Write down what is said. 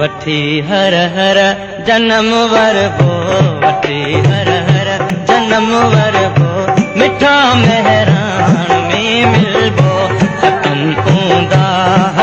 وٺي هر هر جنم وربو، وٺي هر هر جنم وربو، مٺا مهراڻ ۾ ملبو، ختم اونداهه.